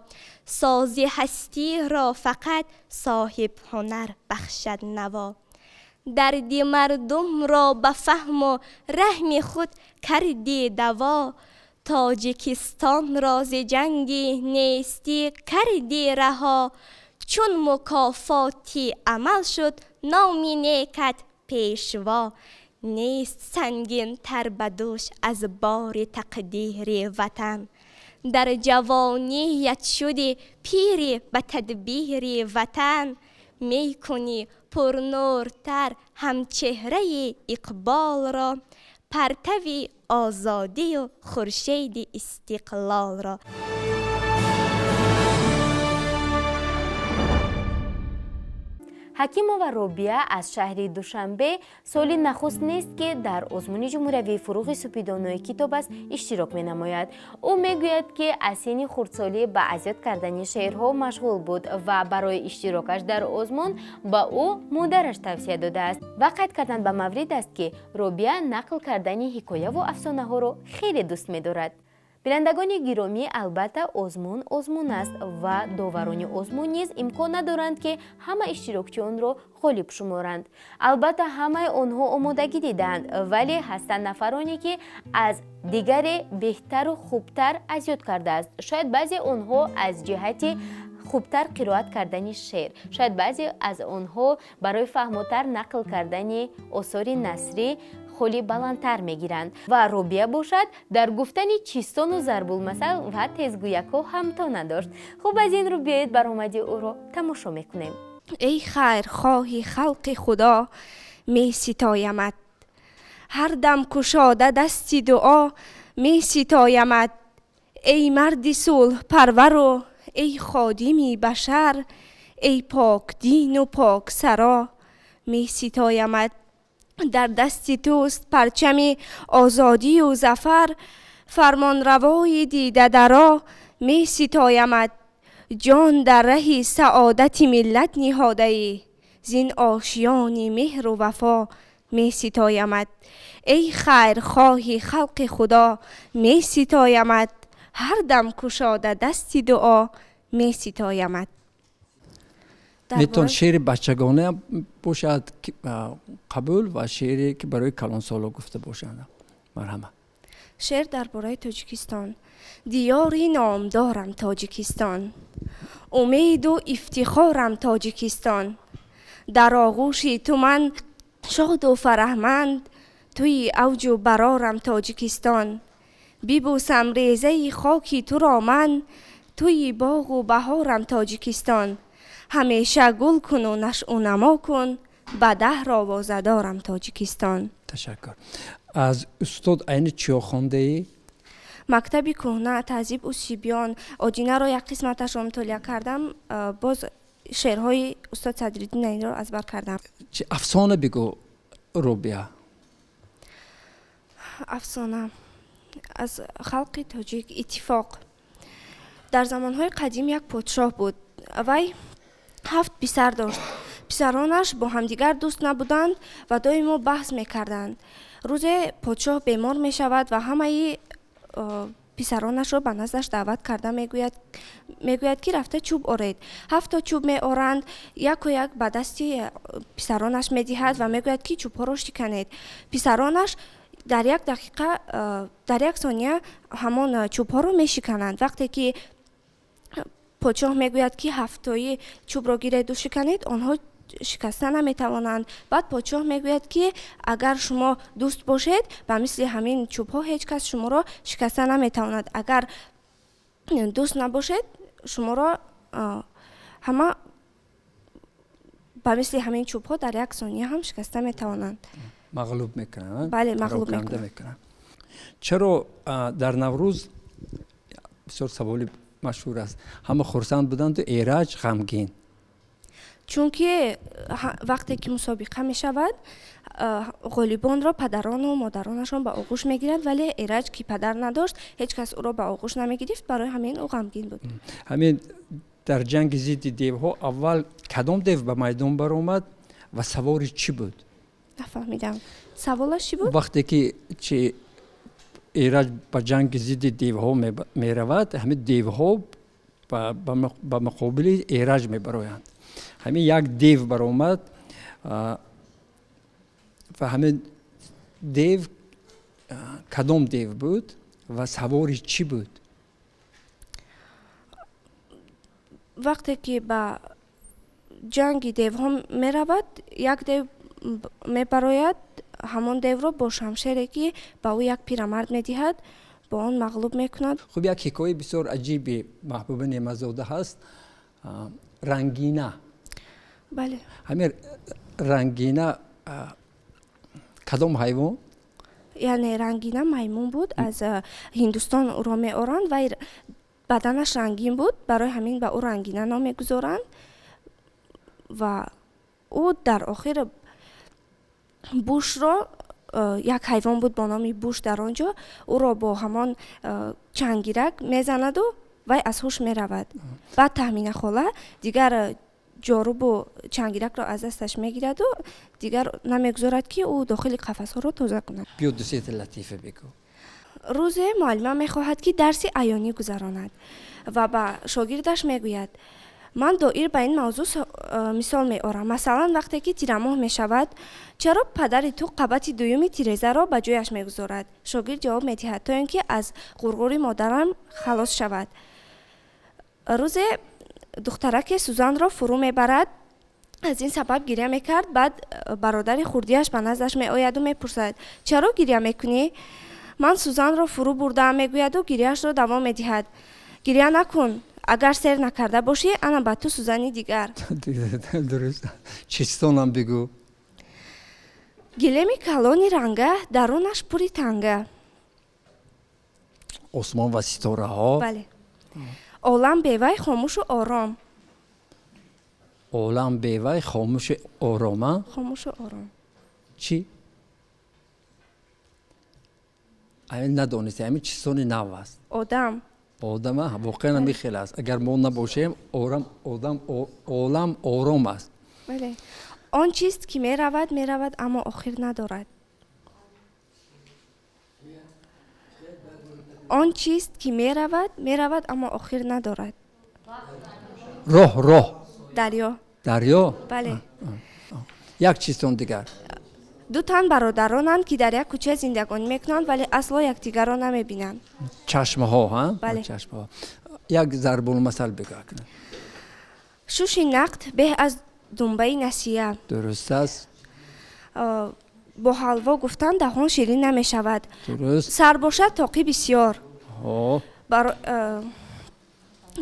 Сози ҳастиро фақат соҳибҳунар бахшад наво, дарди мардумро ба фаҳму раҳми худ кардӣ даво, Тоҷикистонро зи ҷанги нестӣ кардӣ раҳо, чун мукофоти амал шуд номи некат пешво. Нест сангинтар ба дӯш аз бори тақдири ватан, дар ҷавоният шуди пири ба тадбири ватан, мекунӣ пурнуртар ҳамчеҳраи иқболро, партави озодию хуршеди истиқлолро. Ҳакимова Робия аз шаҳри Душанбе соли нахуст нест, ки дар озмуни ҷумҳуриявии фурӯғи супидонои китоб аст иштирок менамояд. Ӯ мегӯяд, ки аз синни хурдсолӣ ба азёд кардани шеърҳо машғул буд ва барои иштирокаш дар озмун ба ӯ модараш тавсия додааст. Ва қайд кардан ба маврид аст, ки Робия нақл кардани ҳикояву афсонаҳоро хеле дӯст медорад. Бинандагони гиромӣ, албатта озмун озмун аст ва доварони озмун низ имкон надоранд, ки ҳама иштирокчионро ғолиб шуморанд. Албатта ҳамаи онҳо омодагӣ дидаанд, вале ҳастанд нафароне, ки аз дигаре беҳтару хубтар азёд кардааст. Шояд баъзе онҳо аз ҷиҳати хубтар қироат кардани шеър, шояд баъзе аз онҳо барои фаҳмотар нақл кардани осори насрӣ холи баландтар мегиранд. Ва Робия бошад дар гуфтани чистону зарбулмасал ва тезгӯякҳо ҳамто надошт. Хуб, аз ин рӯ биёед баромади ӯро тамошо мекунем. Эй хайрхоҳи халқи Худо, меситоямат, ҳар дам кушода дасти дуо меситоямат. Эй марди сулҳпарвару эй ходими башар, эй покдину поксаро меситоямат. Дар дасти туст парчами озодию зафар, фармонравои дидадаро Меситоямат, ҷон дар раҳи саодати миллат ниҳодаӣ, зин ошиёни меҳру вафо меситоямат. Эй хайрхоҳи халқи худо, меситоямат, ҳар дам кушода дасти дуо меситоямат. Метавон шеъри бачагонаам бошад қабул ва шеъре ки барои калонсоло гуфта бошанд. Марҳамат. Шеър дар бораи Тоҷикистон. Диёри номдорам Тоҷикистон, умеду ифтихорам Тоҷикистон, дар оғӯши ту ман шоду фараҳманд, туи авҷу барорам Тоҷикистон. Бибӯсам резаи хоки туро ман, туи боғу баҳорам Тоҷикистон. Ҳамеша гул куну нашъунамо кун, ба даҳр овозадорам Тоҷикистон. Ташаккур. Аз устод Айнӣ чиё хондаӣ? Мактаби кӯҳна, таҳзибу сибён, Одинаро як қисматашро мутолиа кардам, боз шеърҳои устод Садриддин Айниро аз бар кардам. Чи афсона бигӯ, Рубия. Афсона аз халқи тоҷик. Иттифоқ. Дар замонҳои қадим як подшоҳ буд. Вай 7 писар дошт. Писаронаш бо ҳамдигар дӯст набуданд ва доимо баҳс мекарданд. Рӯзе подшоҳ бемор мешавад ва ҳамаи писаронашро ба наздаш даъват карда мегӯяд, ки рафта чӯб оред. 7 чӯб меоранд, яко як ба дасти писаронаш медиҳад ва мегӯяд, ки чӯбҳоро шиканед. Писаронаш дар як дақиқа, дар як сония ҳамон чӯбҳоро мешикананд. Вақте ки подшоҳ мегӯяд, ки 7тои чӯбро гиреду шиканед, онҳо шикаста наметавонанд. Баъд подшоҳ мегӯяд, ки агар шумо дӯст бошед, ба мисли ҳамин чӯбҳо ҳеҷ кас шуморо шикаста наметавонад. Агар дӯст набошед, шуморо ҳама ба мисли ҳамин чӯбҳо дар як сония ҳам шикаста метавонанд. Мағлуб мекунанд? Бале, мағлуб мекунанд. Чаро дар Наврӯз, бисёр саволи машҳур аст, ҳама хурсанд буданду Эраҷ ғамгин? Чунки вақте ки мусобиқа мешавад, ғолибонро падарону модаронашон ба оғӯш мегиранд, вале Эраҷ, ки падар надошт, ҳеҷ кас ӯро ба оғӯш намегирифт, барои ҳамин ӯ ғамгин буд. Ҳамин дар ҷанги зидди девҳо аввал кадом дев ба майдон баромад ва савори чӣ буд? Нафаҳмидам. Саволаш чӣ буд? Вақте ки чи Эраҷ ба ҷанги зидди девҳо меравад, ҳамин девҳо ба муқобили Эраҷ мебароянд. Ҳамин як дев баромад ва ҳамин дев кадом дев буд ва савори чӣ буд? Вақте ки ба ҷанги девҳо меравад, як дев мебарояд, ҳамон девро бо шамшере, ки ба ӯ як пирамард медиҳад, бо он мағлуб мекунад. Хуб, як ҳикояи бисёр аҷиби Маҳбуба Неъматзода ҳаст, Рангина. Бале. Ҳамин Рангина кадом ҳайвон? Яъне Рангина маймун буд, аз Ҳиндустон ӯро меоранд ва баданаш рангин буд, барои ҳамин ба ӯ Рангина ном мегузоранд ва ӯ дар охир бушро, як ҳайвон буд бо номи буш дар он ҷо, ӯро бо ҳамон чангирак мезанаду вай аз ҳуш меравад. Баъд Таҳмина хола дигар ҷорубу чангиракро аз дасташ мегираду дигар намегузорад, ки ӯ дохили қафасҳоро тоза кунад. Биё дусета латифа бигӯ. Рӯзе муаллима мехоҳад, ки дарси аёнӣ гузаронад ва ба шогирдаш мегӯяд: ман доир ба ин мавзӯъ мисол меорам. Масалан, вақте ки тирамоҳ мешавад, чаро падари ту қабати дуюми тирезаро ба ҷояш мегузорад? Шогирд ҷавоб медиҳад: то ин ки аз ғурғури модарам халос шавад. Рӯзе духтараке сӯзанро фурӯ мебарад, аз ин сабаб гиря мекард. Баъд бародари хурдиаш ба наздаш меояду мепурсад: чаро гиря мекунӣ? Ман сӯзанро фурӯ бурдаам, мегӯяду гиряашро давом медиҳад. Гиря накун, агар сер накарда бошӣ, ана ба ту сӯзани дигар. Дуруст. Чистонам бигӯ. Гилеми калони ранга, дарунаш пури танга. Осмон ва ситораҳо. Бале. Олам бевай хомӯшу ором. Олам бевай хомӯшу орома? Хомӯшу ором. Чӣ? Ҳамин надонистем, ҳамин чистони нав аст. Одам. Одама воқеан ҳамин хел аст. Агар мо набошем, орам одам олам ором аст. Бале. Он чист ки меравад, меравад, аммо охир надорад. Он чист ки меравад, меравад, аммо охир надорад. Роҳ, роҳ. Дарё. Дарё? Бале. Як чизтон дигар. Ду тан бародаронанд, ки дар як кӯча зиндагонӣ мекунанд, вале асло якдигарро намебинанд. Чашмҳо, ҳа? Бале. Чашмҳо. Як зарбулмасал бигӯ акнун. Шуши нақд беҳ аз думбаи насия. Дуруст аст. Бо ҳалво гуфтан даҳон ширин намешавад. Дуруст. Сар бошад тоқӣ бисёр.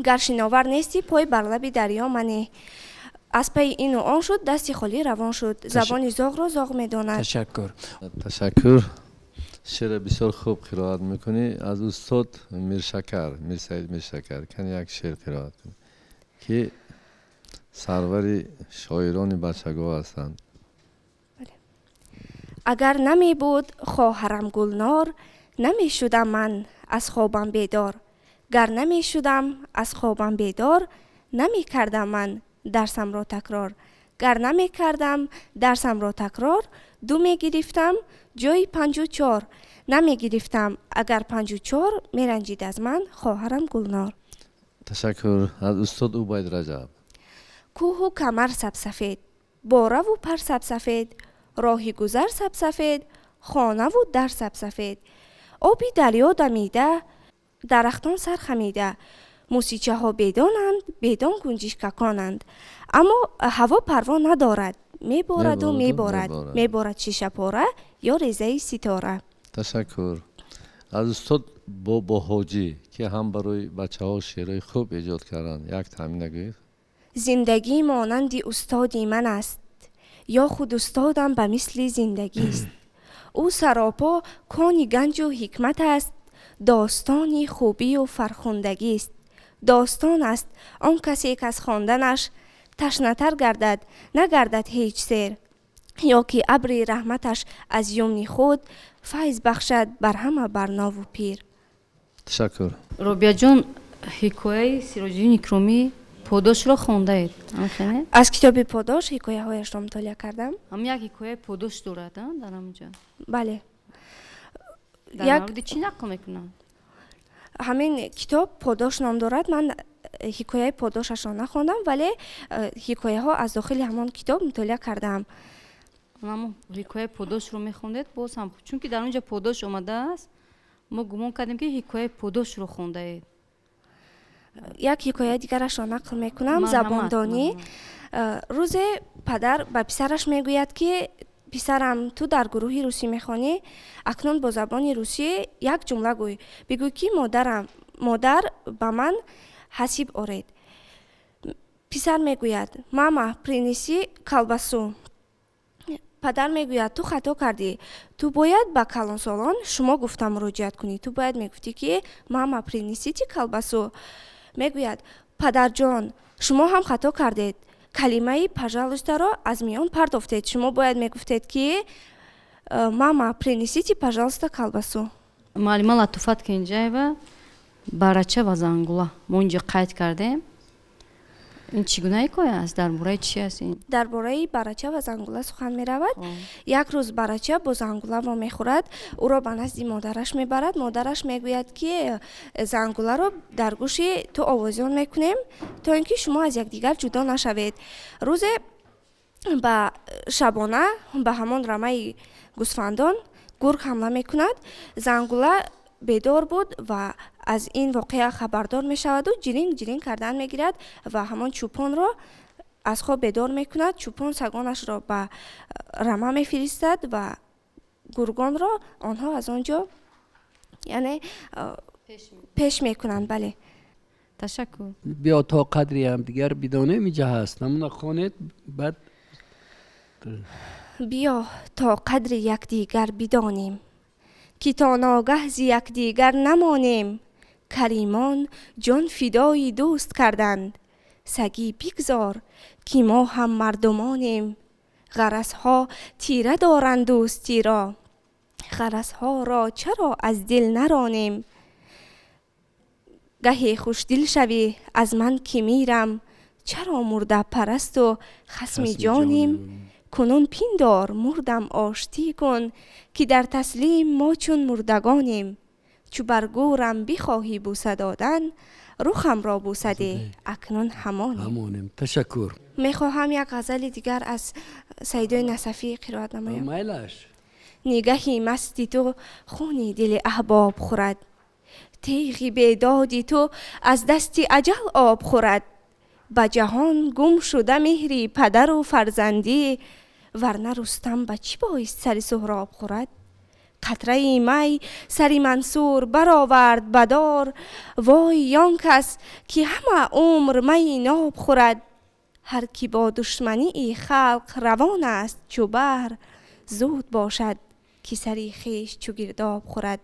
Гар шиновар нестӣ, пой бар лаби дарё манеҳ. Аз пайи ину он шуд, дасти холӣ равон шуд. Забони зоғро зоғ медонад. Ташаккур. Ташаккур. Шеъра бисёр хуб қироат мекунӣ. Аз устод Миршакар, Мирсаид Миршакар, кани як шеър қироат кунӣ, ки сарвари шоирони бачагоҳ ҳастанд. Агар намебуд хоҳарам Гулнор, намешудам ман аз хобам бедор. Гар намешудам аз хобам бедор, намекардам ман дарсамро такрор. Гар намекардам дарсамро такрор, ду мегирифтам ҷои 54. Намегирифтам агар 54, меранҷид аз ман хоҳарам Гулнор. Ташаккур. Аз устод Убайд Раҷаб. Кӯҳу камар сабсафед, бораву пар сабсафед, роҳи гузар сабсафед, хонаву дар сабсафед. Оби дарё дамида, дарахтон сар хамида, мусичаҳо бедонанд, бедон гунҷишкаконанд. Аммо ҳаво парво надорад, мебораду меборад, меборад шишапора ё резаи ситора. Ташаккур. Аз устод Бобоҳоҷӣ, ки ҳам барои бачаҳо шеърҳои хуб эҷод карданд, як таъмин нагӯед. Зиндагӣ монанди устоди ман аст, ё худ устодам ба мисли зиндагист. Ӯ саропо кони ганҷу ҳикмат аст, достони хубию фархундагист. Достон аст он касе, ки аз хонданаш ташнатар гардад, нагардад ҳеҷ сер, ё ки абри раҳматаш аз юмни худ файз бахшад бар ҳама барнову пир. Ташаккур. Робияҷон, ҳикояи Сироҷиддин Икромӣ Подошро хондаед? Аз китоби Подош ҳикояҳояшро мутолиа кардам. Ҳам як ҳикояи Подош дорад дар ҳамонҷо? Бале. Дар мавриди чӣ нақл мекунад? Ҳамин китоб Подош ном дорад. Ман ҳикояи Подошашро нахондам, вале ҳикояҳо аз дохили ҳамон китоб мутолиа кардаам. Ҳамон ҳикояи Подошро мехондед боз ҳам, чунки дар он ҷо Подош омадааст, мо гумон кардем, ки ҳикояи Подошро хондаед. Як ҳикояи дигарашро нақл мекунам. Забондонӣ. Рӯзе падар ба писараш мегӯяд, ки писарам, ту дар гурӯҳи русӣ мехонӣ, акнун бо забони русӣ як ҷумла гӯй, бигӯй, ки модарам, модар, ба ман ҳасиб оред. Писар мегӯяд: мама, принеси колбасу. Падар мегӯяд: ту хато кардӣ, ту бояд ба калонсолон шумо гуфта муроҷиат кунӣ, ту бояд мегуфтӣ, ки мама, принесите колбасу. Мегӯяд: падарҷон, шумо ҳам хато кардед, калимаи пожалуйстаро аз миён партофтед, шумо бояд мегуфтед, ки мама, принесите, пожалуйста, колбасу. Муаллима Латуфат Кенҷаева, Барача ва зангула мо инҷо қайд кардем. Ин чӣ гуна ҳикоя аст? Дар бораи чӣ аст ин? Дар бораи Барача ва зангула сухан меравад. Як рӯз Барача бо зангула вомехӯрад, ӯро ба назди модараш мебарад. Модараш мегӯяд, ки зангуларо дар гӯши ту овозён мекунем, то ин ки шумо аз якдигар ҷудо нашавед. Рӯзе ба шабона ба ҳамон рамаи гӯсфандон гург ҳамла мекунад. Зангула бедор буд ва аз ин воқеа хабардор мешаваду ҷиринг ҷиринг кардан мегирад ва ҳамон чӯпонро аз хоб бедор мекунад. Чӯпон сагонашро ба рама мефиристад ва гургонро онҳо аз он ҷо, яъне, пеш мекунанд. Бале. Ташаккур. Биё то қадри ҳамдигар бидонем, инҷа ҳаст, намуна хонед баъд. Биё то қадри якдигар бидонем, ки то ногаҳ зи якдигар намонем. Каримон ҷон фидои дӯст карданд, сагӣ бигзор, ки мо ҳам мардумонем. Ғаразҳо тира доранд дӯстиро, ғаразҳоро чаро аз дил наронем? Гаҳе хушдил шавӣ аз ман ки мирам, чаро мурда парасту хасми ҷоним? Кунун пиндор мурдам оштӣ кун, ки дар таслим мо чун мурдагонем. Чу бар гӯрам бихоҳӣ бӯса додан, рухамро бӯса деҳ, акнун ҳамонем. Ҳамонем. Ташаккур. Мехоҳам як ғазали дигар аз Саидои Насафӣ қироат намоям. Майлаш. Нигаҳи масти ту хуни дили аҳбоб хӯрад, теғи бедоди ту аз дасти аҷал об хӯрад. Ба ҷаҳон гум шуда меҳри падару фарзандӣ, варна Рустам ба чӣ боист сари Суҳроб хӯрад? Қатраи май сари Мансур баровард ба дор, вой он кас ки ҳама умр майи ноб хӯрад. Ҳар ки бо душмании халқ равон аст чу баҳр, зуд бошад ки сари хеш чу гирдоб хӯрад.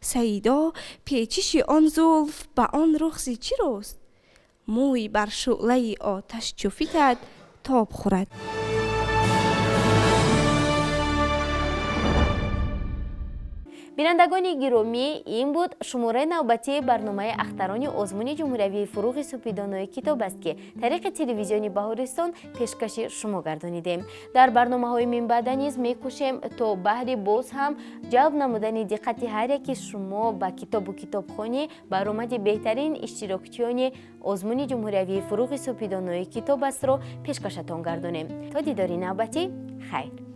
Саидо печиши он зулф ба он рухзи чӣ рост? Мӯй бар шӯълаи оташ чу фитад тоб хӯрад. Бинандагони гиромӣ, ин буд шумораи навбатии барномаи ахтарони озмуни ҷумҳуриявии фуруғи супидонои китоб аст, ки тариқи телевизиони Баҳористон пешкаши шумо гардонидем. Дар барномаҳои минбаъда низ мекӯшем то баҳри боз ҳам ҷалб намудани диққати ҳар яки шумо ба китобу китобхонӣ баромади беҳтарин иштирокчиёни озмуни ҷумҳуриявии фуруғи супидонои китоб астро пешкашатон гардонем. То дидори навбатӣ, хайр.